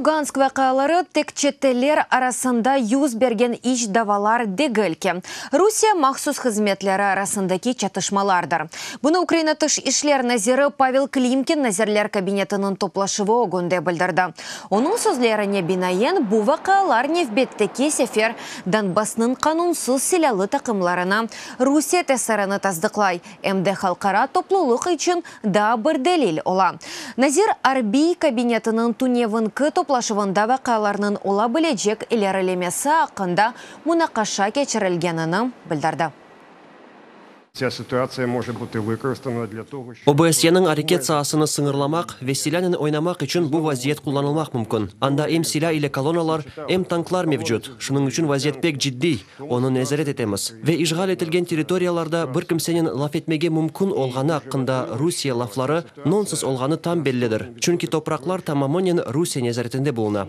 Lugansk vaqiaları tek çeteler arasında yüz bergen iç davalar degil ki, Rusiye mahsus hızmetleri arasındaki çatışmalardır. Bunı Ukraina Tış işler naziri Pavel Klimkin Nazirler Kabinetiniñ toplaşuvı ögünde bildirdi. Onıñ sözlerine binaen, bu vaqialar nevbetteki sefer Donbassnıñ qanunsız silâlı taqımlarına Rusiye tesirini tasdıqlay, em de halqara toplulıq içün daa bir delil ola. Nazir, arbiy kabinetiniñ tünevinki toplaşuvında vaqialarnıñ ola bilecek ilerilemesi aqqında munaqaşa keçirilgenini bildirdi. OBSYeniñ areket saasını sıñırlamaq ve silânen oynamaq içün bu vaziyet qullanılmaq mümkün. Anda em silâ ile kolonnalar, em tanklar mevcut. Şunıñ içün vaziyet pek ciddiy, onı nezaret etemiz. Ve işğal etilgen territoriyalarda bir kimsenen laf etmege mümkün olğanı aqqında Rusiye lafları nonsens olğanı tam bellidir, çünki topraqlar tamamınen Rusiye nezaretinde buluna.